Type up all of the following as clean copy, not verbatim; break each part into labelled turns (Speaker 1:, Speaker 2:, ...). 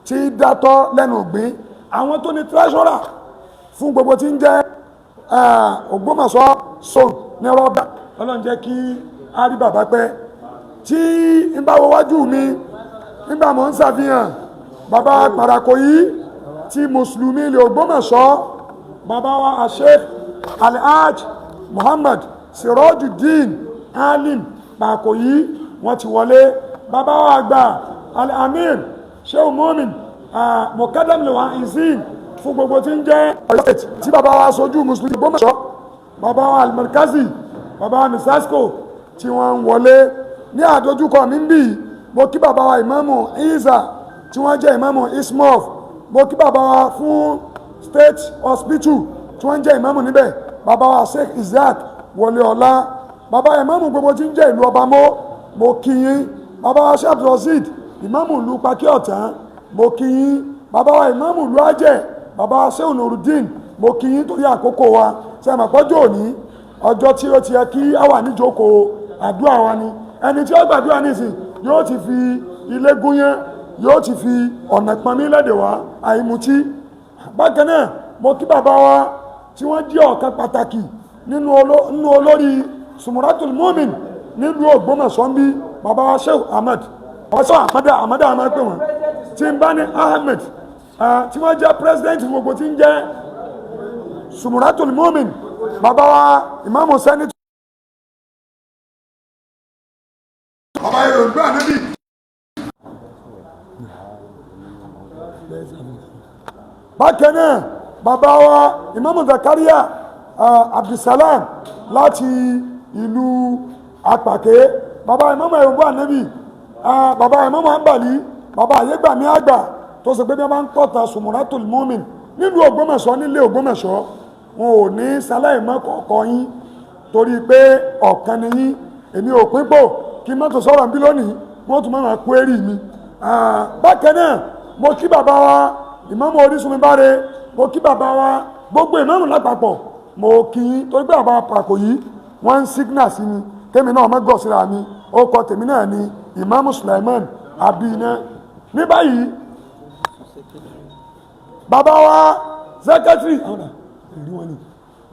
Speaker 1: tí dátọ́ lẹ́nu ìgbín, àwọn tó ní treasurer fún gbogbo tí ń jẹ́ Ògbómọ̀ṣọ́ zone ní rọ́bà. Ọlọ́run jẹ́ kí á rí bàbá pẹ́. Tí ń bá wo wájú mi nígbà mò ń ṣàfihàn bàbá Pàràkò yìí tí mùsùlùmí ilẹ̀ Ògbómọ̀ṣọ́, bàbá wa Sheikh Alhaj Muhammad Sirajuddin Alim Pàràkò yìí, wọ́n ti wọlé. Bàbá wa àgbà Al-Amir Sheikh Mumin Mukadam Lewa Izin fún gbogbo tí ń jẹ́ Ọ̀yọ́ State, tí bàbá wa sojú mùsùlùmí Ògbómọ̀ṣọ́, bàbá wa Al-Markazi, bàbá wa Misasco tí wọ́n ń wọlé ní àdójúkọ mi ń bì. Mo kí bàbá wa Ìmáàmù Isa tí wọ́n jẹ́ Ìmáàmù Ismof. Mo kí bàbá wa fún State Hospital tí wọ́n jẹ́ ìmáàmù níbẹ̀, bàbá wa Sheikh Isaac Wọlé Ọlá. Bàbá ìmáàmù gbogbo tí ń jẹ́ ìlú Ọbamó, mo kí yín. Bàbá wa Sheikh Abdulrasheed, ìmáàmù ìlú Pakí Ọ̀tán, mo kí yín. Bàbá wa ìmáàmù ìlú Ajẹ́, bàbá wa Sheikh Nurudeen, mo kí yín. Torí àkókò wa, ṣe é mọ̀ pọ́jọ́ òní, ọjọ́ tí ó ti yẹ kí á wà níjókòó àdúrà wa ni. Ẹni tí ó gbàdúrà nísìn yóò ti fi ilé gúnyán, yóò ti fi ọ̀nà pọnmi lẹ́dẹ̀ wá àìmutí. Bákan náà, mo kí bàbá wa tí wọ́n jẹ́ ọ̀kan pàtàkì nínú olórí Sumuratul Mumin nílùú Ògbómọ̀ṣọ́ ń bí, bàbá wa Sheikh Ahmed, bàbá Sheikh Ahmed Ahmed Ahmed pè wọ́n, tí ń bá ní Ahmed, tí wọ́n jẹ́ president gbogbo tí ń jẹ́ Sumuratul Mumin, bàbá wa Ìmáàmù sẹ́ni. Bàbá Yorùbá níbí. Bákan náà, bàbá wa Ìmáàmù Zakaria Abdulsalam láti ìlú Apàké, bàbá Ìmáàmù Yorùbá níbí, bàbá Ìmáàmù Ambali, bàbá Ayégbàmí àgbà tó ṣe pé bí wọ́n bá ń kọ́ta Sumuratul Mumin nílùú Ògbómọ̀ṣọ́, nílé Ògbómọ̀ṣọ́, wọn ò ní sáláì mọ́ kọ̀ọ̀kan yín torí pé ọ̀kan ni yín. Èmi ò pín pò kí mọ́tò sọ̀rọ̀ bí lónìí, wọ́n tún máa kú èrì mi. Bákan náà, mo kí bàbá wa Ìmáàmù Orísunmi Báre, mo kí bàbá wa gbogbo ìmáàmù lápapọ̀, mo kí yín torí pé bàbá Pàkó yìí wọ́n ń sígínà sí mi kémi náà mọ́ gọ̀ síra mi. Ó kọ tèmi náà ni Ìmáàmù Sulaiman Abiina. Ní báyìí, bàbá wa sẹ́kẹ́tìrì,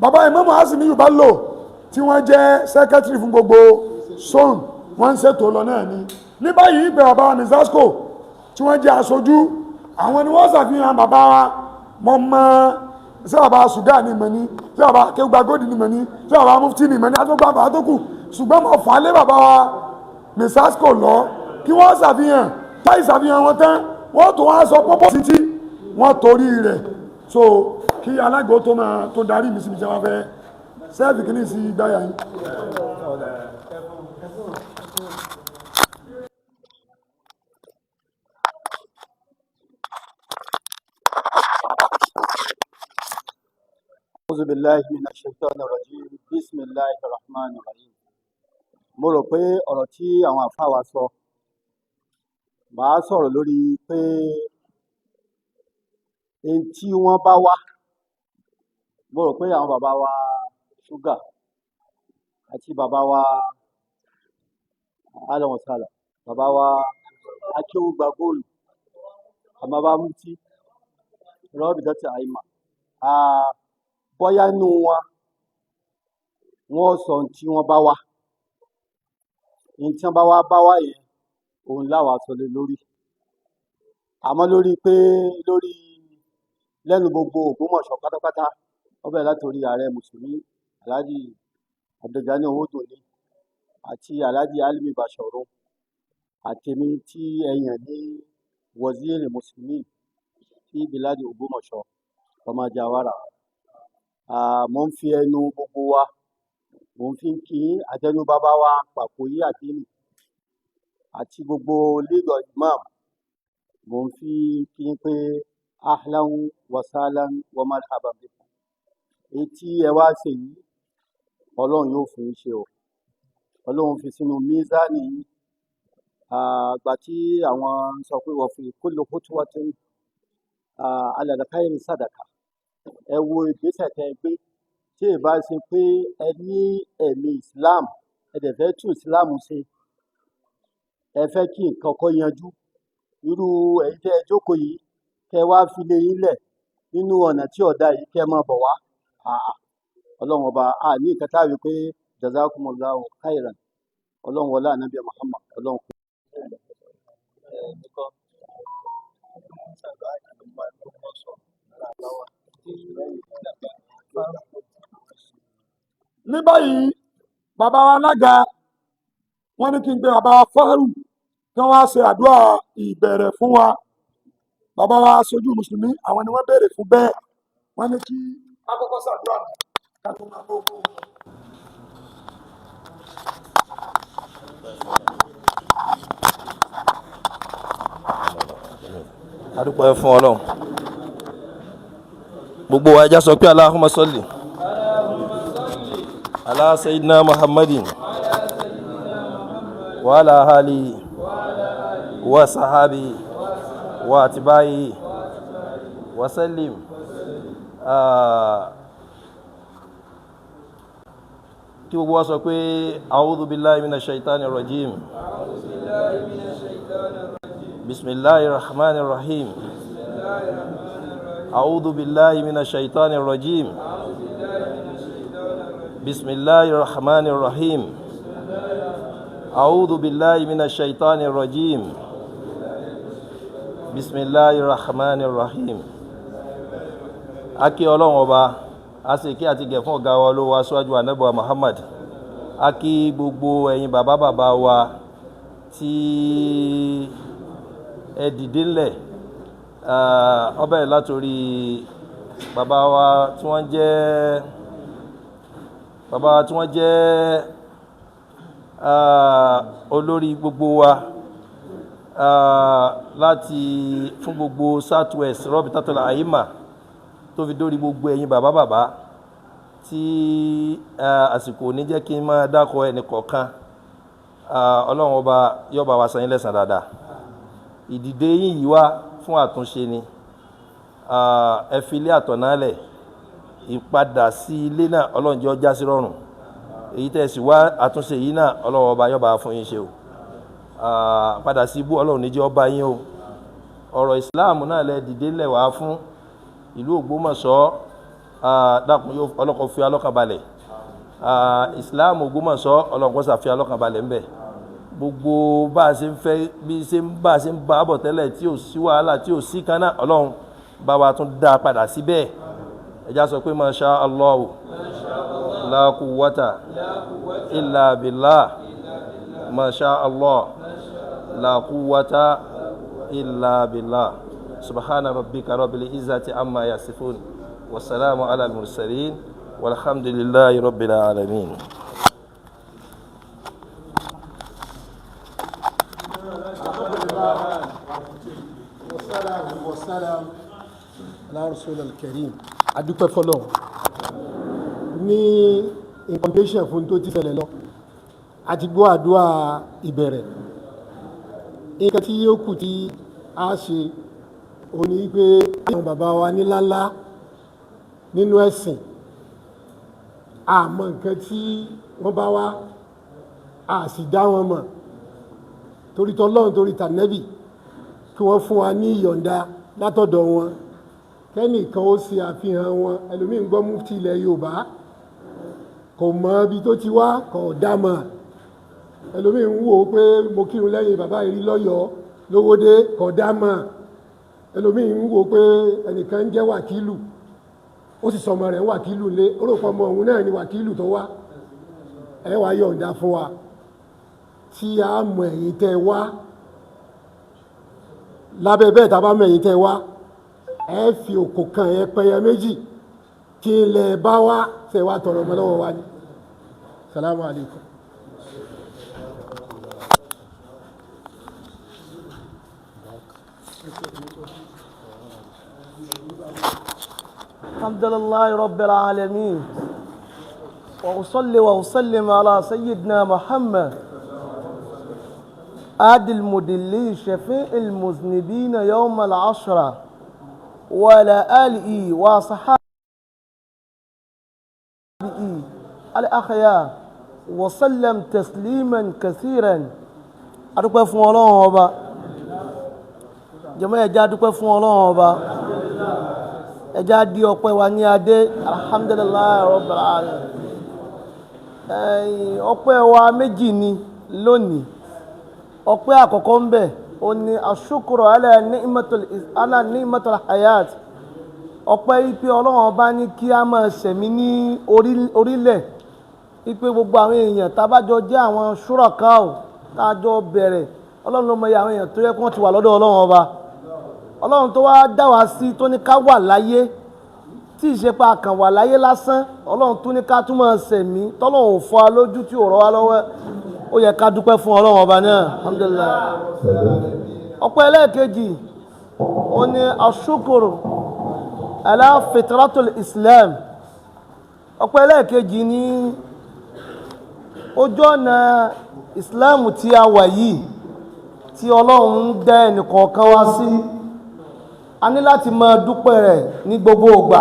Speaker 1: bàbá Ìmáàmù Asimi Yorùbá lò tí wọ́n jẹ́ sẹ́kẹ́tìrì fún gbogbo zone, wọ́n ń ṣètò lọ náà ni. Ní báyìí, ìpè bàbá wa Misasco tí wọ́n jẹ́ aṣojú, àwọn ni wọ́n ṣàfihàn bàbá wa. Mọ̀ mọ́ ṣé bàbá Sudan ni mọ̀ ní, ṣé bàbá Kéwùgbà Góòdì ni mọ̀ ní, ṣé bàbá Mufti ni mọ̀ ní, àtúgbà bàbá tó kù, ṣùgbọ́n mo fà á lé bàbá wa Misasco lọ kí wọ́n ṣàfihàn. Táyì ṣàfihàn wọn tán, wọ́n tó wá sọ pọ́pọ́ sí tí wọ́n torí rẹ̀ so kí alágbó tó máa tó darí mi síbi tí wọ́n fẹ́ sẹ́ẹ̀fì kìíní sí gbáyà yín.
Speaker 2: أعوذ بالله من الشيطان الرجيم بسم الله الرحمن الرحيم. Mo rò pé ọ̀rọ̀ tí àwọn àfáà wa sọ, màá sọ̀rọ̀ lórí pé èyí tí wọ́n bá wá. Mo rò pé àwọn bàbá wa Ṣúgà àti bàbá wa Alẹ́wọ̀nsálà, bàbá wa Akéwùgbà Góòlù, àmọ́ bá Mufti Rọ́bì Dọ́tí Àìmà, bóyá inú wọn wọ́n sọ ohun tí wọ́n bá wá, ohun tí wọ́n bá wá yẹn òun láwa sọ lé lórí. Àmọ́ lórí pé lórí lẹ́nu gbogbo Ògbómọ̀ṣọ́ pátápátá, ó bẹ̀rẹ̀ láti orí ààrẹ mùsùlùmí Alhaji Abdulgani Owódòní àti Alhaji Alimi Bashorun àtèmi tí ẹ yàn ní waziri mùsùlùmí tí biladi Ògbómọ̀ṣọ́ ọmọ Jawara. Mo ń fi ẹnu gbogbo wa, mo ń fi kí àtẹnu bàbá wa Pàkóyí Àdínì àti gbogbo League of Imam, mo ń fi kí pé ahlan wa sahlan wa marhaban bikum. Èyí tí ẹ wá ṣe yìí, Ọlọ́run yóò fún yín ṣe o, Ọlọ́run fi sínú mízánì yín. Àgbà tí àwọn sọ pé wọ́n fi kullu khutwatin ala al-khayri sadaqa. Ẹ wo ìgbésẹ̀ tẹ́ ẹ gbé, tí ì bá ṣe pé ẹ ní ẹ̀mí Islam, ẹ dẹ̀ fẹ́ tún Islam ṣe, ẹ fẹ́ kí nǹkan kó yanjú. Irú ẹ̀yin tẹ́ ẹ jókòó yìí, kẹ́ ẹ wá fi lé yín lẹ̀ nínú ọ̀nà tí ọ̀dà yìí, kẹ́ ẹ máa bọ̀ wá. Àà, Ọlọ́run Ọba, a ní nǹkan tá a rí pé jazakumullahu khairan. Ọlọ́run wọlé Ànábì Muhammad, Ọlọ́run kò.
Speaker 1: Ní báyìí, bàbá wa alága, wọ́n ní kí n gbé bàbá wa Fáàrù kí wọ́n wá ṣe àdúrà ìbẹ̀rẹ̀ fún wa. Bàbá wa aṣojú mùsùlùmí, àwọn ni wọ́n béèrè fún bẹ́ẹ̀. Wọ́n ní kí a kọ́kọ́ ṣàdúrà náà ká tó máa bó bó.
Speaker 3: Adúpẹ́ fún Ọlọ́run. Gbogbo wa, ẹja sọ pé Allahumma salli ala sayyidina Muhammadin wa ala alihi wa sahabi wa atba'i wa sallim. Kí gbogbo wa sọ pé a'udhu billahi minash shaitani rajim, bismillahir rahmanir rahim. A'udhu billahi minash shaitani rajim, bismillahir rahmanir rahim. A'udhu billahi minash shaitani rajim, bismillahir rahmanir rahim. A kí Ọlọ́run Ọba, a sì kí àti gẹ̀ fún ọ̀gá wa olówó aṣáájú Ànábì Muhammad. A kí gbogbo ẹ̀yin bàbá bàbá wa tí ẹ dìde ńlẹ̀. Ó bẹ̀rẹ̀ látòrí bàbá wa tí wọ́n jẹ́ bàbá wa tí wọ́n jẹ́ olórí gbogbo wa láti fún gbogbo South West Rabitatul Aima, tó fi dórí gbogbo ẹ̀yin bàbá bàbá tí àsìkò ní jẹ́ kí n máa dákọ̀ ẹnì kọ̀ọ̀kan. Ọlọ́run Ọba yóò bá wa san yín lẹ́san dáadáa. Ìdìde yín yìí wá fún àtúnṣe ni. Ẹ fi ilé àtọ̀nà lẹ̀, ìpadà sí ilé náà, Ọlọ́run jẹ́ ó já sí rọrùn. Èyí tẹ́ ẹ sì wá àtúnṣe yìí náà, Ọlọ́run Ọba yóò bá fún yín ṣe o. Padà sí ibú, Ọlọ́run ní jẹ́ ó bá yín o. Ọ̀rọ̀ Ìsìláàmù náà lẹ dìde ńlẹ̀ wá fún ìlú Ògbómọ̀ṣọ́. Dákun, yóò ọlọ́kọ̀ fi alọ́kàn balẹ̀. Ìsìláàmù Ògbómọ̀ṣọ́, Ọlọ́run kó ṣàfi alọ́kàn balẹ̀ ńbẹ̀. Gbogbo bá a ṣe ń fẹ́, bí ṣe ń bá a ṣe ń bá a bọ̀ tẹ́lẹ̀ tí ò sí wàhálà, tí ò sí kan náà, Ọlọ́run bá wa tún dá a padà síbẹ̀. Ẹja sọ pé masha Allahu la quwwata illa billah, masha Allah la quwwata illa billah. Subhana rabbika rabbil izzati amma yasifun, wasalaamu ala al-mursalin, walhamdulillahi rabbil alamin.
Speaker 4: Wasalam ala rasul al-karim. Adúpẹ́ fọlọ́run ní incantation fún tó ti ṣẹlẹ̀ lọ àti gbọ́ àdúrà ìbẹ̀rẹ̀. Nǹkan tí yóò kù tí a ṣe òun ni pé àwọn bàbá wa níláńlá nínú ẹ̀sìn, àmọ́ nǹkan tí wọ́n bá wá, a sì dá wọn mọ̀ torí tọ́lọ́run, torí tànẹ́bì, kí wọ́n fún wa ní ìyọ̀ǹda látọ̀dọ̀ wọn, kẹ́nìkan ó ṣe àfihàn wọn. Ẹlòmíín gbọ́ mufti ilẹ̀ Yorùbá, kò mọ ibi tó ti wá, kò dá mọ̀. Ẹlòmíín ń wò ó pé mo kírun lẹ́yìn bàbá yìí lọ́yọ̀ọ́ lówódé, kò dá mọ̀. Ẹlòmíín ń wò ó pé ẹnìkan ń jẹ́ wàkílù, ó sì sọmọ rẹ̀ ń wàkílù lé, ó rò pé ọmọ òun náà ni wàkílù tó wá. Ẹ wá yọ̀ǹda fún wa tí a mọ ẹ̀yin tẹ́ wá lábẹ́ bẹ́ẹ̀. Tá a bá mọ ẹ̀yin tẹ́ wá, ẹ fi òkò kan ẹ pẹyẹ méjì. Kí n lẹ bá wá ṣe wá tọrọ ọmọ lọ́wọ́ wa ni. Salamu alaykum.
Speaker 5: الحمد لله رب العالمين، وأصلي وأسلم على سيدنا محمد عاد المدلي شفيع المذنبين يوم العشرة، وعلى آله وصحابه الأخيار وسلم تسليما كثيرا. Adúpẹ́ fún Ọlọ́run Ọba. Jàmáà, ẹ jẹ́ á dúpẹ́ fún Ọlọ́run Ọba. Ẹ jẹ́ á di ọpẹ́ wa ní adé. Alhamdulillahi rabbil alamin. Ẹ̀yìn ọpẹ́ wa méjì ni lónìí. Ọpẹ́ àkọ́kọ́ ń bẹ ó ní ashukuru ala ni'matul hayat. Ọpẹ́ ipe Ọlọ́run Ọba ní kí a máa ṣẹ̀mí ní orílẹ̀, ipe gbogbo àwọn èèyàn tábàjọ jẹ́ àwọn ṣúrọ̀káò tá a jọ bẹ̀rẹ̀, Ọlọ́run ló mọ iye àwọn èèyàn tó yẹ kí wọ́n ti wà lọ́dọ̀ Ọlọ́run Ọba. Ọlọ́run tó wá dá wa sí, tó ní ká wà láyé, tí ìṣepa kàn wà láyé lásán, Ọlọ́run tún ní ká tún máa ṣẹ̀mí, tọ́lọ́run ò fọ́ wa lójú, tí ò rọ́ wa lọ́wọ́, ó yẹ ká dúpẹ́ fún Ọlọ́run Ọba náà. Alhamdulillah. Ọpẹ́ ẹlẹ́ẹ̀kejì ó ní ashukuru ala fitratul Islam. Ọpẹ́ ẹlẹ́ẹ̀kejì ní ojú ọ̀nà Islam tí a wà yìí, tí Ọlọ́run ń dá ẹnìkọ̀ọ̀kan wá sí, a ní láti máa dúpẹ́ rẹ̀ ní gbogbo ìgbà,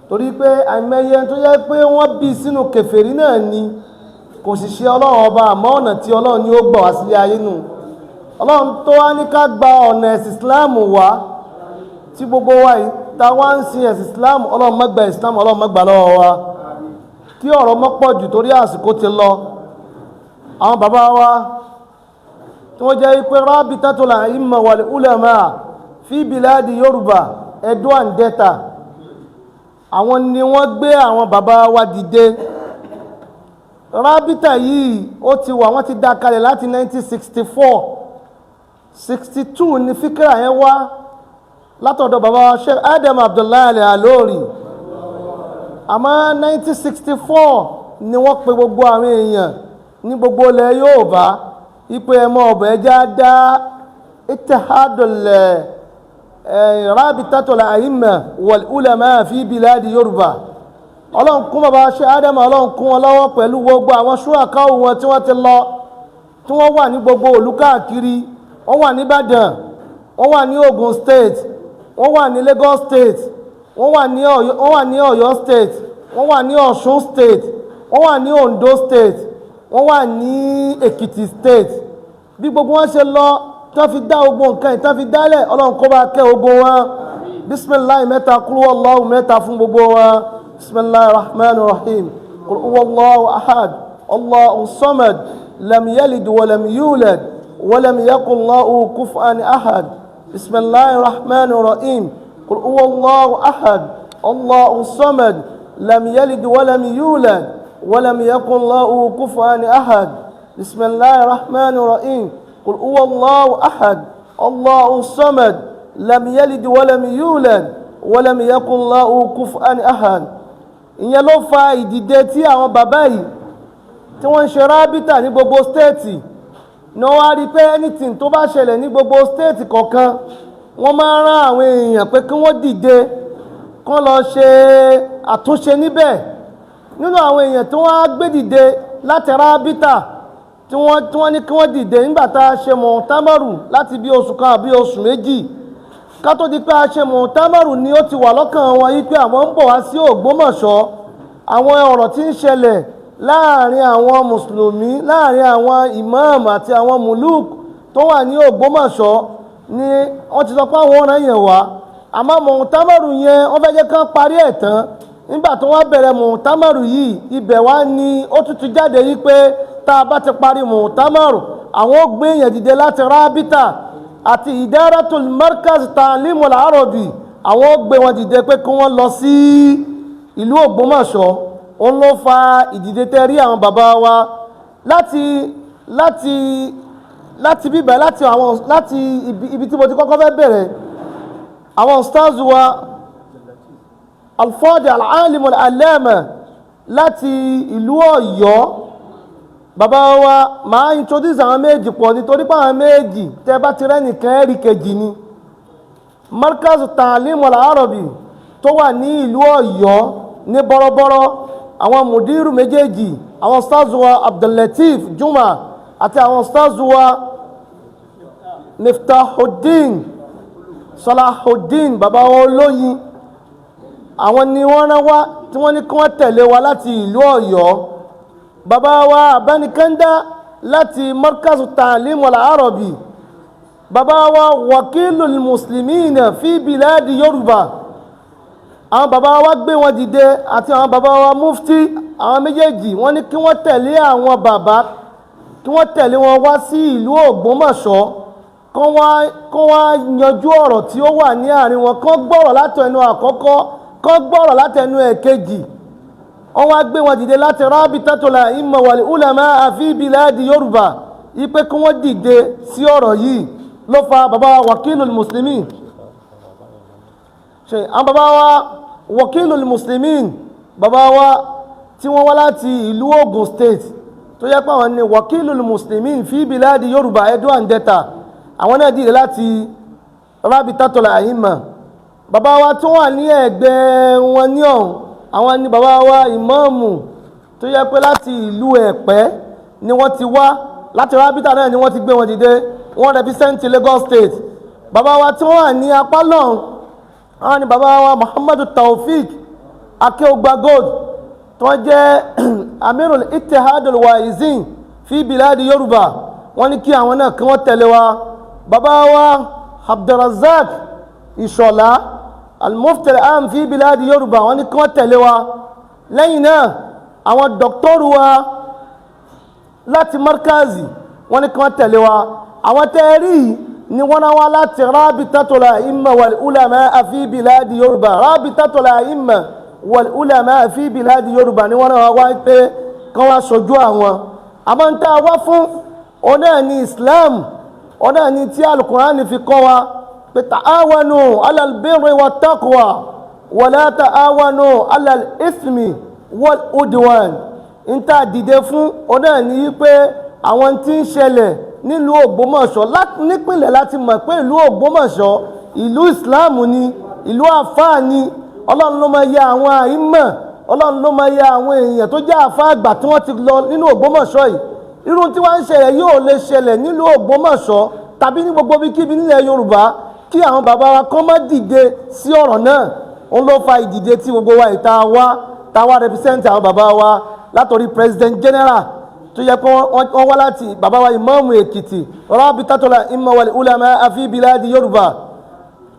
Speaker 5: torí pé àìmọye tó yẹ pé wọ́n bí sínú kèfèrí náà ni kò sì ṣe Ọlọ́run Ọba, àmọ́ ọ̀nà tí Ọlọ́run ní ó gbà wá sílé ayé nù. Ọlọ́run tó wá ní ká gba ọ̀nà ẹ̀sìn Islam wá, tí gbogbo wa yìí ta wá ń sin ẹ̀sìn Islam, Ọlọ́run má gba Islam, Ọlọ́run má gbà lọ́wọ́ wa. Kí ọ̀rọ̀ mọ́ pọ̀ jù torí àsìkò ti lọ. Àwọn bàbá wa tí wọ́n jẹ́ pé Rabitatul A'imma wal Ulama fi biladi Yorùbá, Edo and Delta, àwọn ni wọ́n gbé àwọn bàbá wa dìde. Rábítà yìí ó ti wà, wọ́n ti dá kalẹ̀ láti 1964, 62 ní fíkìrà yẹn wá látọ̀dọ̀ bàbá wa Sheikh Adam Abdullahi Al-Alori. Àmọ́ 1964 ni wọ́n pe gbogbo àwọn èèyàn ní gbogbo ilẹ̀ Yorùbá ipe ẹmọ ọ̀bọ̀ ẹja dá Ittihadul Rabitatul A'imma wal Ulama fi biladi Yorùbá. Ọlọ́run kún bàbá Sheikh Adam, Ọlọ́run kún wọn lọ́wọ́ pẹ̀lú gbogbo àwọn ṣúràkáwò wọn tí wọ́n ti lọ, tí wọ́n wà ní gbogbo ìlú káàkiri. Wọ́n wà ní Ìbàdàn, wọ́n wà ní Ogun State, wọ́n wà ní Lagos State, wọ́n wà ní Ọ̀yọ́, wọ́n wà ní Ọ̀yọ́ State, wọ́n wà ní Ọ̀ṣun State, wọ́n wà ní Ondo State, wọ́n wà ní Èkìtì State. Bí gbogbo wọn ṣe lọ tán fi dá ogun nǹkan ìtàn fi dálẹ̀, Ọlọ́run kó bá kẹ́ ogun wọn. Bisimilahi mẹ́ta, kúrú Allahu mẹ́ta fún gbogbo wọn. Bisimilahi rahman rahim. Qul huwallahu ahad, Allahu samad, lam yalid walam yulad walam yakun lahu kufuwan ahad. Bisimilahi rahman rahim. Qul huwallahu ahad, Allahu samad, lam yalid walam yulad walam yakun lahu kufuwan ahad. Bisimilahi rahman rahim. Qul huwallahu ahad, Allahu samad, lam yalid walam yulad walam yakun lahu kufuwan ahad. Ìyẹn ló fa ìdìde tí àwọn bàbá yìí tí wọ́n ń ṣe rábítà ní gbogbo state ní. Wọ́n wá rí i pé anything tó bá ṣẹlẹ̀ ní gbogbo state kọ̀ọ̀kan, wọ́n máa ń rán àwọn èèyàn pé kí wọ́n dìde kán lọ ṣe àtúnṣe níbẹ̀. Nínú àwọn èèyàn tí wọ́n á gbé dìde láti rábítà tí wọ́n ní kí wọ́n dìde nígbà tá a ṣe mọ̀ọ́támọ́rù láti bí oṣù kan àbí oṣù méjì ká tó di pé a ṣe mọ̀ọ́támọ́rù, ni ó ti wà lọ́kàn wọn yìí pé àwọn ń bọ̀ wá sí Ògbómọ̀ṣọ́. Àwọn ọ̀rọ̀ tí ń ṣẹlẹ̀ láàrin àwọn mùsùlùmí, láàrin àwọn ìmáàmù àti àwọn mùlúùkù tó wà ní Ògbómọ̀ṣọ́ ni wọ́n ti sọ pé àwọn ọ̀ràn yẹn wá. Àmọ́ mọ̀ọ́támọ́rù yẹn, wọ́n fẹ́ jẹ́ kán parí ẹ̀ tán. Nígbà tó wọ́n bẹ̀rẹ̀ mọ̀ọ́támọ́rù yìí, ibẹ̀ wá ní ó tún ti jáde yìí pé tá a bá ti parí mọ̀ọ́támọ́rù, àwọn ó gbé yẹn dìde láti rábítà àti Idaratul Markaz Ta'limul Arabi. Àwọn ó gbé wọn dìde pé kí wọ́n lọ sí ìlú Ògbómọ̀ṣọ́. Òun ló fa ìdìde tẹ́ rí àwọn bàbá wa láti bíbẹ̀, láti àwọn láti ibi tí mo ti kọ́kọ́ fẹ́ bẹ̀rẹ̀, àwọn stars wa alfọ́dì al-alim al-allama láti ìlú Ọ̀yọ́. Bàbá wa, máa introduce àwọn méjì pọ̀ nítorí pé àwọn méjì, tẹ́ bá ti rẹ́nìkan ẹ̀rí kejì ni. Markaz Ta'lim al-Arabi tó wà ní ìlú Ọ̀yọ́ ní bọ́rọ́bọ́rọ́, àwọn mùdírù méjèèjì, àwọn stars wa Abdullateef Juma àti àwọn stars wa Miftahuddin Salahuddin, bàbá wọn olóyin, àwọn ni wọ́n rán wá tí wọ́n ní kí wọ́n tẹ̀lé wa láti ìlú Ọ̀yọ́. Bàbá wa Abánikẹ́ndá láti Markaz Ta'lim al-Arabi. Bàbá wa wakilul muslimina fi biladi Yorùbá, àwọn bàbá wa gbé wọn dìde àti àwọn bàbá wa mufti, àwọn méjèèjì wọ́n ní kí wọ́n tẹ̀lé àwọn bàbá, kí wọ́n tẹ̀lé wọn wá sí ìlú Ògbómọ̀ṣọ́, kán wá yanjú ọ̀rọ̀ tí ó wà ní àárín wọn, kán gbọ́rọ̀ látẹnu àkọ́kọ́, kán gbọ́rọ̀ látẹnu ẹ̀kejì. Wọ́n wá gbé wọn dìde láti Rabitatul A'imma wal Ulama fi biladi Yorùbá ipe kí wọ́n dìde sí ọ̀rọ̀ yìí ló fa bàbá wa wakilul muslimin. Ṣe àwọn bàbá wa wakilul muslimin, bàbá wa tí wọ́n wá láti ìlú Ogun State, tó yẹ pé àwọn ni wakilul muslimin fi biladi Yorùbá, Edo and Delta, àwọn náà dìde láti Rabitatul A'imma. Bàbá wa tó wà ní ẹ̀gbẹ́ wọn ní ọ̀hún, àwọn ni bàbá wa ìmáàmù tó yẹ pé láti ìlú Ẹ̀pẹ́ ni wọ́n ti wá, láti Rabita náà ni wọ́n ti gbé wọn dìde, wọ́n represent Lagos State. Bàbá wa tí wọ́n wà ní apá lọ́hùn, àwọn ni bàbá wa Muhammadu Taofik Akeugba Gold, tí wọ́n jẹ́ Amirul Ittihadul Waizin fi biladi Yorùbá, wọ́n ní kí àwọn náà kí wọ́n tẹ̀lé wa. Bàbá wa Abdulrazak Ìṣọ̀lá, Al-Mufti Al-Am fi biladi Yorùbá, wọ́n ní kí wọ́n tẹ̀lé wa. Lẹ́yìn náà, àwọn dọ́kítọ́rù wa láti markazi, wọ́n ní kí wọ́n tẹ̀lé wa. Àwọn tẹ́ẹ̀rí ni wọ́n náà wá láti Rabitatul A'imma wal Ulama fi biladi Yorùbá. Rabitatul A'imma wal Ulama fi biladi Yorùbá ni wọ́n náà wá pé kán wá sojú àwọn. Àmọ́ ń tá a wá fún ọ̀nà ní Islam, ọ̀nà ní tí Al-Qur'an fi kọ́ wa pé ta'awanu alal birri wat taqwa wala ta'awanu alal ithmi wal udwan. Ń tá a dìde fún ọ̀nà ní wípé àwọn tí ń ṣẹlẹ̀ nílùú Ògbómọ̀ṣọ́ nípìnlẹ̀, láti mọ̀ pé ìlú Ògbómọ̀ṣọ́ ìlú Islam ni, ìlú àfáà ni. Ọlọ́run ló máa yẹ àwọn àìmọ̀, Ọlọ́run ló máa yẹ àwọn èèyàn tó jẹ́ àfáà àgbà tí wọ́n ti lọ nínú Ògbómọ̀ṣọ́ yìí. Irú tí wọ́n ń ṣẹlẹ̀ yóò lè ṣẹlẹ̀ nílùú Ògbómọ̀ṣọ́ tàbí ní gbogbo ibikíbi nílẹ̀ Yorùbá kí àwọn bàbá wa kán má dìde sí ọ̀rọ̀ náà. Òun ló fa ìdìde tí gbogbo wa ìta wa ta wá represent àwọn bàbá wa, látọ̀rí President General tó yẹ kó wọ́n wá láti bàbá wa ìmáàmù Èkìtì, Rabitatul A'imma wal Ulama fi biladi Yorùbá.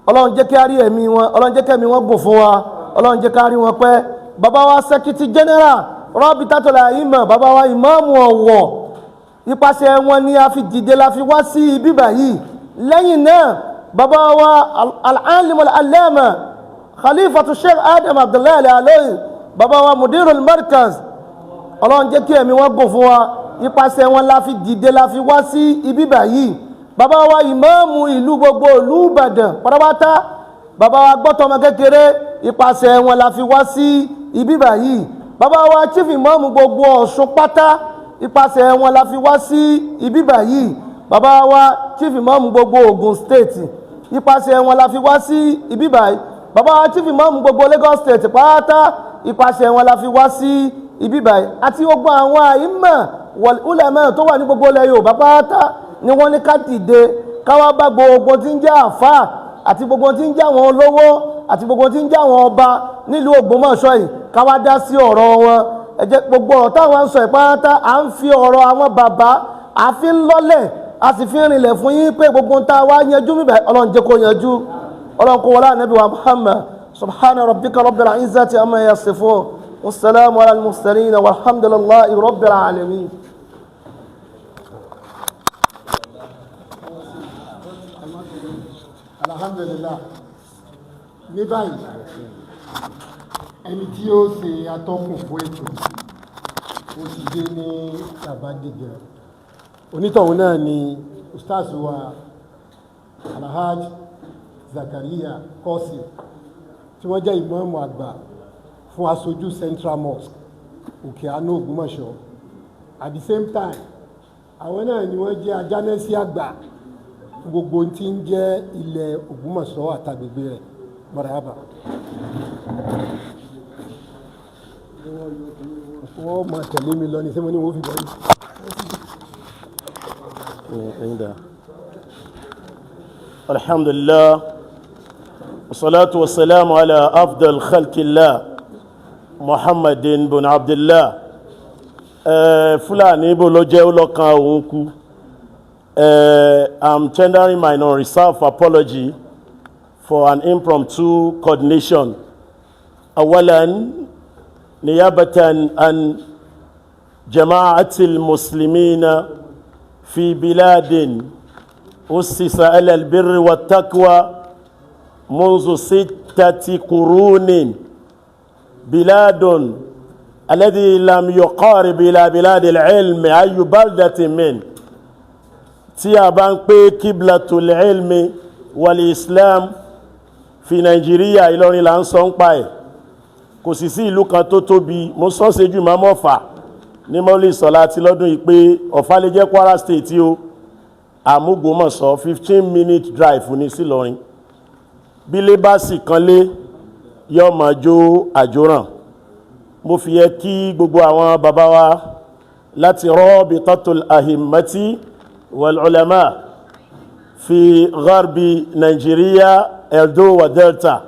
Speaker 5: Ọlọ́run jẹ́ kí á rí ẹ̀mí wọn, Ọlọ́run jẹ́ kí ẹ̀mí wọn gùn fún wa, Ọlọ́run jẹ́ ká rí wọn pẹ́. Bàbá wa Secretary General Rabitatul A'imma, bàbá wa ìmáàmù Ọ̀wọ̀, ipasẹ̀ wọn ni a fi dìde la fi wá sí ibi báyìí. Lẹ́yìn náà, bàbá wa al-alim al-allama Khalifatu Sheikh Adam Abdullahi Al-Ilory, bàbá wa Mudirul Markaz, Ọlọ́run jẹ́ kí ẹ̀mí wọn gùn fún wa, ipasẹ̀ wọn la fi dìde la fi wá sí ibi báyìí. Bàbá wa ìmáàmù ìlú gbogbo ìlú Ìbàdàn pátápátá, bàbá wa gbọ́tọ̀mọ kékeré, ipasẹ̀ wọn la fi wá sí ibi báyìí. Bàbá wa chief ìmáàmù gbogbo Ọ̀ṣun pátá, ipasẹ̀ wọn la fi wá sí ibi báyìí. Bàbá wa chief ìmáàmù gbogbo Ògùn State, ipasẹ̀ wọn la fi wá sí ibi báyìí. Bàbá wa chief ìmáàmù gbogbo Lagos State pátá, ipasẹ̀ wọn la fi wá sí ibi báyìí. Àti gbogbo àwọn àìmọ̀ wal ulama tó wà ní gbogbo ilẹ̀ Yorùbá pátá ni wọ́n ní ká dìde káwá bá gbogbo tí ń jẹ́ àfáà àti gbogbo tí ń jẹ́ àwọn olówó àti gbogbo tí ń jẹ́ àwọn ọba nílùú Ògbómọ̀ṣọ́ yìí, káwá dá sí ọ̀rọ̀ wọn. Ẹ jẹ́ gbogbo ọ̀rọ̀ táwọn ń sọ ìpátá, à ń fi ọ̀rọ̀ àwọn bàbá àfi ń lọ́lẹ̀, a sì fi ń rinlẹ̀ fún yín pé gbogbo ń ta wá yanjú míbẹ̀, Ọlọ́run jẹ́ kó yanjú. Ọlọ́run kó wọlé ànábì wa Muhammad. Subhana rabbika rabbil izzati amma yasifun, wasalaamu ala al-mursalin, walhamdulillahi rabbil alamin.
Speaker 4: Alhamdulillah. Ní báyìí, ẹni tí ó ṣe atọ́kùn fún ètò ó ti dé ní Babadìgẹ. Onítọ̀hún náà ni ustaz wa Alhaj Zakaria Kọ́sì, tí wọ́n jẹ́ ìmáàmù àgbà fún aṣojú Central Mosque, Òkè Àánú, Ògbómọ̀ṣọ́. At the same time, àwọn náà ni wọ́n jẹ́ ajánẹ́sí àgbà fún gbogbo ohun tí ń jẹ́ ilẹ̀ Ògbómọ̀ṣọ́ àtàgbègbè rẹ̀. Marhaba. Wọ́n máa tẹ̀lé mi lọ ní sẹ́mo ní wọ́n fi bọ́ yìí.
Speaker 6: الحمد لله والصلاة والسلام على أفضل خلق الله محمد بن عبد الله. Fúlàní bó ló jẹ́ ó lọ́kàn òun kú. I'm tendering my non-reserved apology for an impromptu coordination. أولا نيابة عن جماعة المسلمين في بلاد أسس على البر والتقوى منذ 6 قرون، بلاد الذي لم يقارب إلى بلاد العلم أي بلدة من tí a bá ń pé قبلة العلم والإسلام في Nàìjíríà, Ìlọrin là ń sọ ń pa ẹ̀. Kò sì sí ìlú kan tó tóbi. Mo sọ ṣe jù máa mọ́fà ní mọ́lì sọ̀lá àti lọ́dún yìí pé Ọ̀fà lè jẹ́ Kwara State o, àmúgbòmọ̀sọ 15 minute drive ní sílọrin. Bí lé bá sì kan lé yọ máa jó àjóràn. Mo fi yẹ kí gbogbo àwọn bàbá wa láti رابطة الأئمة والعلماء في غرب Nàìjíríà, Edo wa Delta.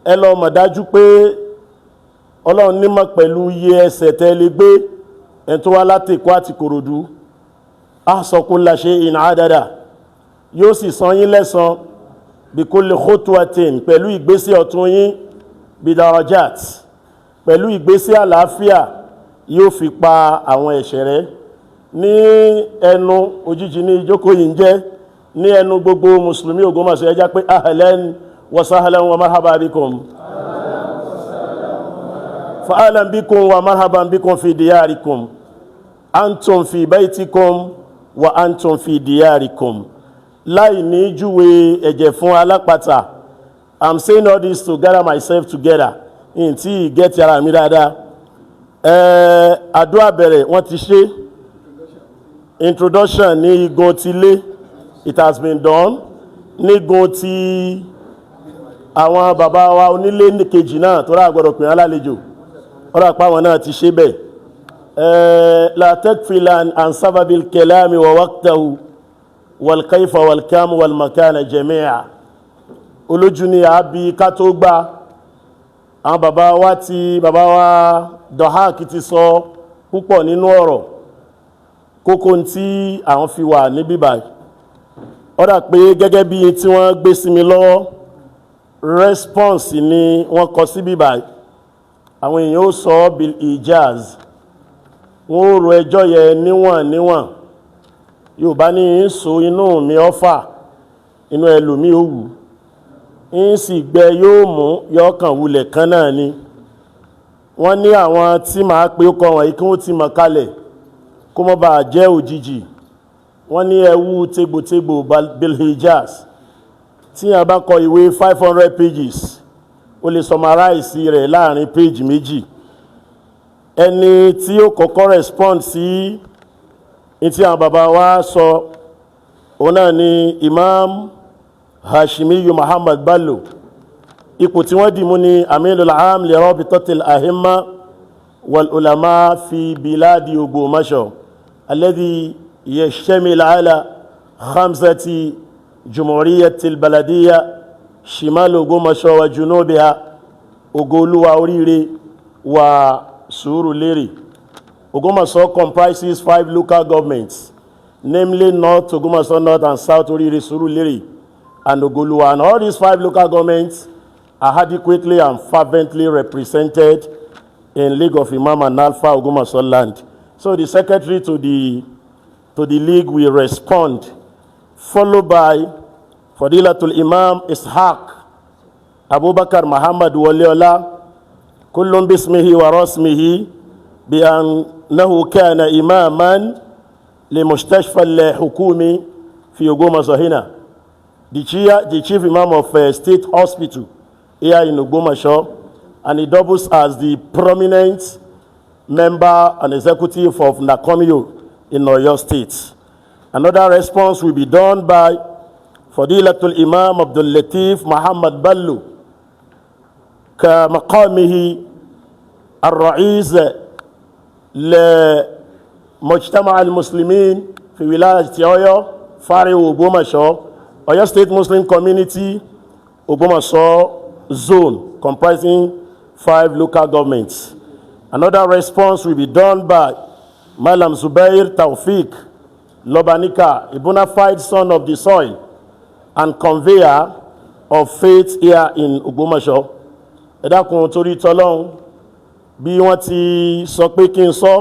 Speaker 6: Ẹ lọ mọ̀ dájú pé Ọlọ́run nímọ̀ pẹ̀lú iye ẹsẹ̀ tẹ́ lè gbé ẹni tó wá láti Èkó àti Kòròdú. أحصى كل شيء عددا. Yóò sì san yín lẹ́san بكل خطوة, pẹ̀lú ìgbésẹ̀ ọ̀tún yín, بدرجات, pẹ̀lú ìgbésẹ̀ àlàáfíà, yóò fi pa àwọn ẹ̀ṣẹ̀ rẹ́. Ní ẹnu òjijì ní ìjókòó yìí ń jẹ́ ní ẹnu gbogbo mùsùlùmí Ògbómọ̀ṣọ́, ẹjá pé أهلا وسهلا ومرحبا بكم، فأهلا بكم ومرحبا بكم في دياركم، أنتم في بيتكم وأنتم في دياركم. Láì ní júwe ẹ̀jẹ̀ fún alápatà, I'm saying all this to gather myself together in tí get ara mi dáadáa. Àdúrà bẹ̀rẹ̀, wọ́n ti ṣe introduction ní igun ti lé, it has been done. Nígun ti àwọn bàbá wa onílé kejì náà tó rà gbọ́dọ̀ pè wọ́n lálejò, ọ̀rọ̀ àpá àwọn náà ti ṣe bẹ́ẹ̀. لا تغفلا عن سبب الكلام ووقته والكيف والكم والمكان جميعا. Olójú ni àbí ká tó gbá. Àwọn bàbá wa ti bàbá wa Dọ̀hák ti sọ púpọ̀ nínú ọ̀rọ̀ kókó tí àwọn fi wà níbí báyìí. Ó dà pé gẹ́gẹ́ bí tí wọ́n gbé sí mi lọ́wọ́, response ni wọ́n kọ sí bíbáyìí. Àwọn èèyàn ó sọ بالإيجاز, wọ́n ó ro ẹjọ́ yẹ níwọ̀n níwọ̀n. Yorùbá ní ń so inú mi ọ́fà, inú ẹlòmí ó wù ń sì gbẹ, yóò mú yọkàn wulẹ̀ kan náà ni. Wọ́n ní àwọn tí màá pé ó kọ wọ̀nyí kí wọ́n ti mọ̀ kalẹ̀ kó mọ́ bàa jẹ́ òjijì. Wọ́n ní ẹwú tégbòtégbò بالإيجاز. Tí a bá kọ ìwé 500 pages, ó lè summarize rẹ̀ láàrin page 2. Ẹni tí ó kọ́kọ́ respond sí ní tí àwọn bàbá wa sọ, òun náà ni Imam Hashimiyu Muhammad Bello. Ipò tí wọ́n dì mú ní أمين العام لرابطة الأئمة والعلماء في بلاد Ògbómọ̀ṣọ́ الذي يشتمل على خمسة جمهورية البلدية، شمال Ògbómọ̀ṣọ́ وجنوبها، Ògoolúwa, Oríire wa Sùúrùlérè. Ògbómọ̀ṣọ́ comprises five local governments, namely North Ògbómọ̀ṣọ́, North and South, Oríire, Sùúrùlérè and Ògoolúwa, and all these five local governments are adequately and fervently represented in League of Imam and Alfa Ògbómọ̀ṣọ́ land. So the secretary to the league will respond, followed by Fadilatul Imam Ishaq Abubakar Muhammad Waleola, كل باسمه ورسمه، بأنه كان إماما لمستشفى الحكومي في Ògbómọ̀ṣọ́ هنا. The chief imam of State Hospital here in Ògbómọ̀ṣọ́, and he doubles as the prominent member and executive of NACOMYO in Oyo State. Another response will be done by Fadilatul Imam Abdul Latif Muhammad Bello, كمقامه الرئيس لمجتمع المسلمين في ولاية أويو، فرع Ògbómọ̀ṣọ́, Oyo State Muslim Community, Ògbómọ̀ṣọ́ zone, comprising five local governments. Another response will be done by Malam Zubair Taufik. Lọ́baníkà, a bona fide son of the soil and conveyor of faith here in Ògbómọ̀ṣọ́. Ẹ dákun, torí tọ́lọ́hún, bí wọ́n ti sọ pé kí n sọ,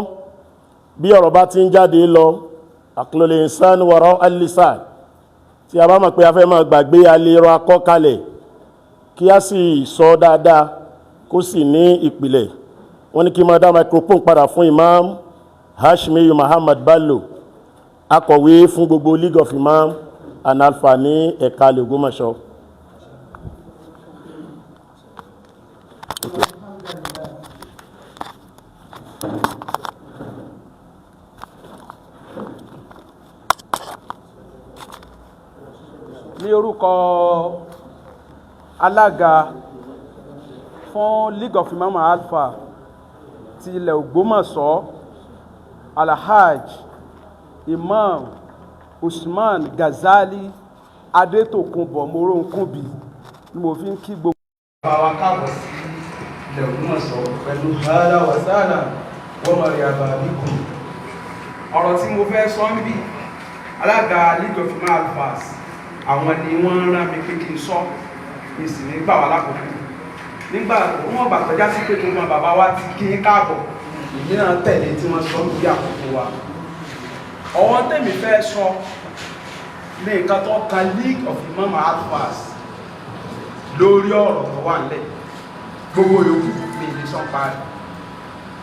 Speaker 6: bí ọ̀rọ̀ bá ti ń jáde lọ, عقل الإنسان وراء اللسان, tí a bá mọ̀ pé a fẹ́ máa gbàgbé, alérò akọ́kalẹ̀ kí a sì sọ dáadáa, kó sì ní ìpìlẹ̀. Wọ́n ní kí n máa dá microphone padà fún Imam Hashmiyu Muhammad Bello, akọ̀wé fún gbogbo League of Imam and Alfa ní ẹ̀ka Ògbómọ̀ṣọ́.
Speaker 7: Ní orúkọ alága fún League of Imam Alfa ti ilẹ̀ Ògbómọ̀ṣọ́, Alhaj Imam Usman Ghazali Adétòkunbọ̀ Moronkunbi, ni mo fi ń kí gbogbo.
Speaker 8: Bàbá wa, káàbọ̀ sí ilẹ̀ Ògbómọ̀ṣọ́ pẹ̀lú أهلا وسهلا ومرحبا بكم. Ọ̀rọ̀ tí mo fẹ́ sọ ń bì, alága League of Imam Alfas, àwọn ni wọ́n rán mi pé kí n sọ, kí n sì ní gbà wá lákòókò. Nígbà wọ́n bà tọ́já sí pé gbogbo àwọn bàbá wa ti kí n káàbọ̀, èmi náà tẹ̀lé tí wọ́n sọ lórí àkókò wa. Ọ̀wọ́n tèmi fẹ́ sọ ní nǹkan tó kan League of Imam Alfas lórí ọ̀rọ̀ tó wà nílẹ̀. Gbogbo yòókù mi ní sọ parí,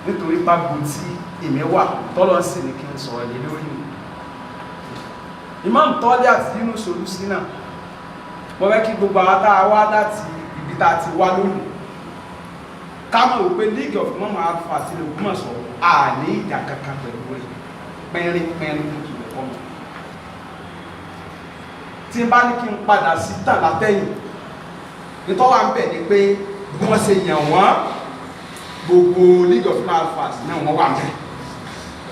Speaker 8: nítorí pàgbó tí èmi wà tọ́lọ́ sì ní kí n sọ̀rọ̀ lé lórí mi. Imam Tọ́lé àti Yunus Olùsínà, mo fẹ́ kí gbogbo àwọn tá a wá láti ibi tá a ti wá lónìí ká mọ̀ wípé League of Imam Alfa àti ilẹ̀ Ògbómọ̀ṣọ́, a ní ìjà kankan pẹ̀lú rẹ̀ pẹ́rín pẹ́rín ní ìwẹ̀ kọ́mọ. Tí n bá ní kí n padà sí tàn látẹ̀yìn, nítorí wà ń bẹ̀ ni pé bí wọ́n ṣe yàn wọ́n, gbogbo League of Imam Alfa náà wọ́n wà ń bẹ̀.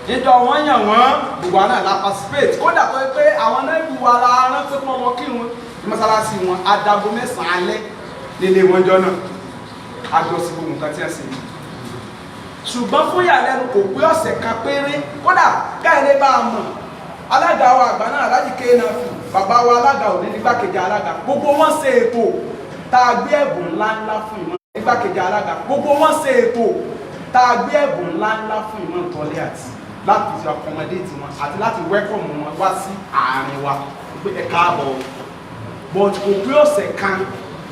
Speaker 8: Níjọ́ wọ́n yàn wọ́n, gbogbo àwọn náà la participate. Kódà tó yẹ pé àwọn náà bu wa la rán pé kí wọ́n lọ kírun ní mọ́sálásí wọn, adago 9 alẹ́ nílé wọn jọ náà, àjọsí gbogbo nǹkan tí wọ́n ṣe. Ṣùgbọ́n fún ìyàlẹ́nu, kò pé ọ̀sẹ̀ kan péré, kódà káyọ̀lẹ́ bá a mọ̀, alága wa àgbà náà, Alájì kéèna, bàbá wa alága òní nígbàkejì alága, gbogbo wọn ṣe ètò tá a gbé ẹ̀bùn ńláńlá fún ìmọ̀ nígbàkejì alága, gbogbo wọn ṣe ètò tá a gbé ẹ̀bùn ńláńlá fún ìmọ̀ tọ́lé àti láti fi accommodate wọn àti láti welcome wọn wá sí àárín wa pé ẹ káàbọ̀. But kò pé ọ̀sẹ̀ kan,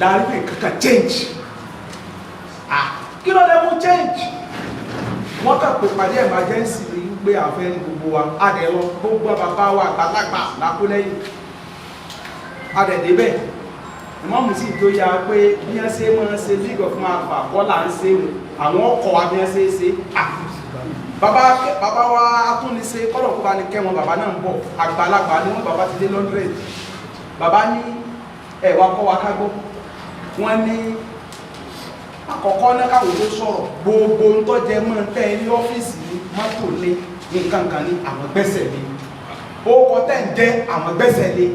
Speaker 8: láàrin pé kankan change. Ah, kí ló dé mú change? Wọ́n kàn pé pàdé emergency ní pé àfẹ́ ní gbogbo wa adẹ̀ lọ, gbogbo bàbá wa àgbàlagbà lákó lẹ́yìn adẹ̀ débẹ̀. Ìmọ̀mù sì tó yá pé bí wọ́n ṣe máa ń ṣe League of Alfa kọ́ là ń ṣe wọn, àwọn ọkọ̀ wa bí wọ́n ṣe é ṣe. Ah, bàbá, bàbá wa atúnisẹ, kọ́lọ̀ kó bá ní kẹ́ wọn, bàbá náà ń bọ̀, àgbàlagbà ni wọ́n, bàbá ti lé 100. Bàbá ní ẹ̀ wá kọ́ wa ká gbọ́. Wọ́n ní àkọ́kọ́ náà, káwọn tó sọ̀rọ̀, gbogbo ń tọ́jẹ mọ́ tẹ́ ní ọ́fíìsì ní mọ́tò ní nǹkan kan ní àwọn gbẹ́sẹ̀ lé, orúkọ tẹ́ ń jẹ́ àwọn gbẹ́sẹ̀ lé.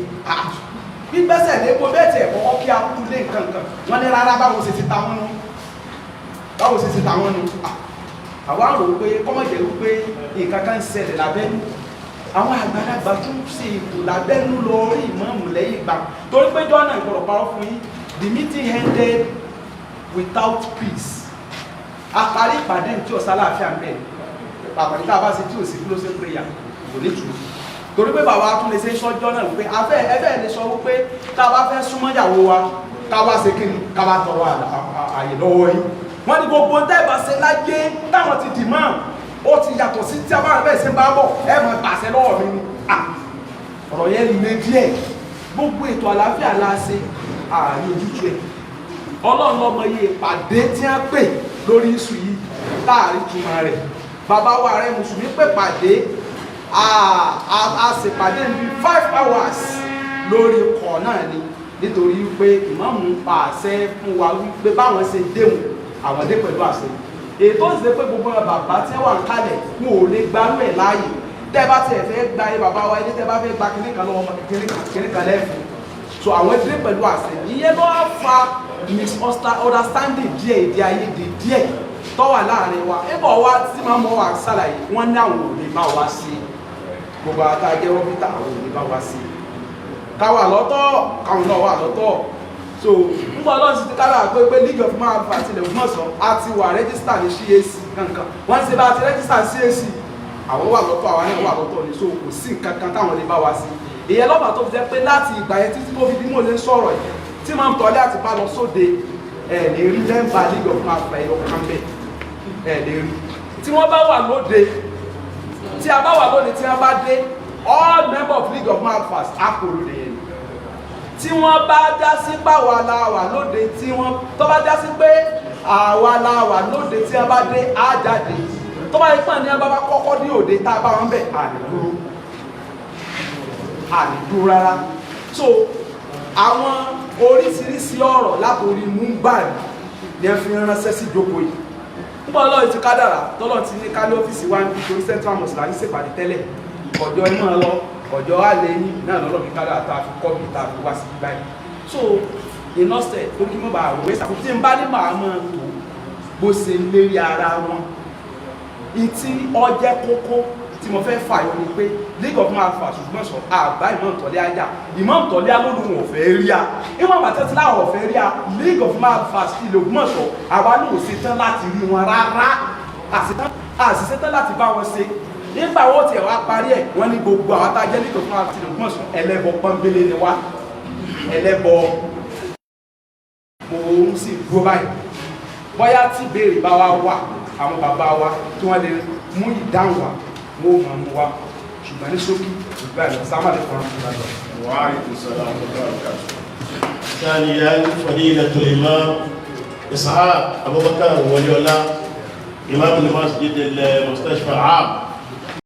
Speaker 8: Bí gbẹ́sẹ̀ lé kó bẹ́ẹ̀ tiẹ̀ kọ́kọ́ kí a kú lé nǹkan kan. Wọ́n ní rárá, báwo ṣe ti ta wọ́n nu, báwo ṣe ti ta wọ́n nu. Àwa rò pé kọ́mọ̀jẹ̀ wípé nǹkan kan ń ṣẹlẹ̀ lábẹ́nú. Àwọn àgbàlagbà tún ṣe ètò lábẹ́nú lọ rí ìmáàmù lẹ́yìn ìgbà, torí pé jọ́nà ìgbọ̀rọ̀ parọ́ fún yín, the meeting ended without peace. Àparí ìpàdé tí ò sálàáfíà ń bẹ̀. Pàpàdé tá a bá ṣe tí ò sí closing prayer kò ní tù, torí pé bàbá tún lè ṣe sọ́jọ́ náà wípé afẹ́ ẹfẹ́ lè sọ wípé tá a bá fẹ́ súnmọ́ ìyàwó wa, ká wá ṣe kí ni, ká bá tọrọ àyè lọ́wọ́ yín. Wọ́n ní gbogbo tẹ́ẹ̀bà ṣe láyé táwọn ti dì máa, ó ti yàtọ̀ sí tí a bá bẹ́ẹ̀ ṣe ń bá bọ̀, ẹ máa gbàṣẹ lọ́wọ́ mi ni. Ọ̀rọ̀ yẹn le díẹ̀. Gbogbo ètò àlàáfíà la ṣe, ààrin ojútùú ẹ̀. Ọlọ́run lọ́mọ iye ìpàdé tí wọ́n pè lórí iṣu yìí láàrin túmọ̀ rẹ̀. Bàbá wa rẹ̀ mùsùlùmí pè pàdé, a ṣèpàdé níbi 5 hours lórí ikọ̀ náà ni, nítorí pé ìmáàmù ń pa àṣẹ fún wa wípé báwọn ṣe déhùn, àwọn dé pẹ̀lú àṣẹ. Ètò ìṣe pé gbogbo bàbá tí wọ́n wà ń kalẹ̀, wọn ò lè gbarú ẹ̀ láàyè. Tẹ́ bá tiẹ̀ fẹ́ gba ẹ bàbá wa ilé, tẹ́ bá fẹ́ gba kíní kan lọ́wọ́ ọmọ kíní kan, kíní kan lẹ́fù. So àwọn dé pẹ̀lú àṣẹ. Ìyẹn ló wá fa misunderstanding díẹ̀, èdè àìyedè díẹ̀ tó wà láàrin wa. Ẹ̀bọ̀ wa tí máa mọ̀ wá ṣàlàyé, wọ́n ní àwọn ò lè bá wa ṣe. Gbogbo àwọn tá a jẹ́ rọ́bìtà, àwọn ò ní bá wa sí, káwà lọ́tọ̀, káwọn náà wà lọ́tọ̀. So nígbà Ọlọ́run sì ti kára pé League of Imam Alfa àti ilẹ̀ Ògbómọ̀ṣọ́ a ti wà register ní CAC kankan. Wọ́n ti bá a ti register ní CAC, àwọn wà lọ́tọ̀, àwọn náà wà lọ́tọ̀ ní. So kò sí nǹkan kan táwọn lè bá wa sí. Ìyẹn lọ́pàá tó fi jẹ́ pé láti ìgbà yẹn títí tó fi bí mo lè ń sọ̀rọ̀ yìí, tí máa ń tọ́lé àti bá lọ sóde, ẹ̀ lè rí member League of Imam Alfa ẹ̀yọ kan bẹ́ẹ̀, ẹ̀ lè rí. Tí wọ́n bá wà lóde, tí a bá wà lóde, tí wọ́n bá dé, all member of League of Imam Alfa á kò lóde yẹn. Tí wọ́n bá já sí pàwọ́ la wà lóde, tí wọ́n tó bá já sí pé àwa la wà lóde, tí wọ́n bá dé, á jáde. Tó bá yẹ pọ̀ ní wọ́n bá kọ́kọ́ ní òde, tá a bá wọn bẹ̀, à ní dúró, à ní dúró rárá. So àwọn oríṣiríṣi ọ̀rọ̀ látòrí múmbàrí ni ẹ fi ránṣẹ́ sí ìjókòó yìí. Nígbà Ọlọ́run ti kádàrà, tọ́lọ́ ti ní ká ní ọ́fíìsì wa níbi, torí Central Mosque là ń ṣèpàdé tẹ́lẹ̀. Ọjọ́ ẹ máa lọ, ọjọ́ àlẹ́ yín náà lọ́lọ́ fi kádàrà tá a fi kọ́ bí tá a fi wá sí báyìí. So ìnọ́sẹ̀ tó kí mọ́ bá àwòrán ìsàkóso tí n bá ní màá máa tó bó ṣe lérí ara wọn. Ìtí ọjẹ́ kókó tí mo fẹ́ fàyọ ni pé League of Imam Alfa ṣùgbọ́n sọ àbá Imam Tọ́lé ajá, Imam Tọ́lé alólùwọ̀n ò fẹ́ rí a. Imam àtẹ́tí láwọn ò fẹ́ rí a. League of Imam Alfa ilẹ̀ Ògbómọ̀ṣọ́, àwa náà ò ṣetán láti rí wọn rárá, àṣìṣetán láti bá wọn ṣe. Nígbà wọ́n tiẹ̀ wá parí ẹ̀, wọ́n ní gbogbo àwọn tá a jẹ́ League of Imam Alfa ilẹ̀ Ògbómọ̀ṣọ́, ẹlẹ́bọ pọ́nbélé ni wá, ẹlẹ́bọ. Mo ń sì dúró báyìí. Bóyá tí ìbéèrè bá wá wà, àwọn bàbá wa tí wọ́n lè mú ìdáhùn wá, wọ́n ó máa mú wá, ṣùgbọ́n ní ṣókí ìgbà ìlọ sámàlẹ̀ fọ́nrán fún ìgbà.
Speaker 6: وعليكم السلام ورحمة الله وبركاته. ثانيا، فضيلة الإمام إسحاق أبو بكر ولي الله، إمام المسجد المستشفى العام.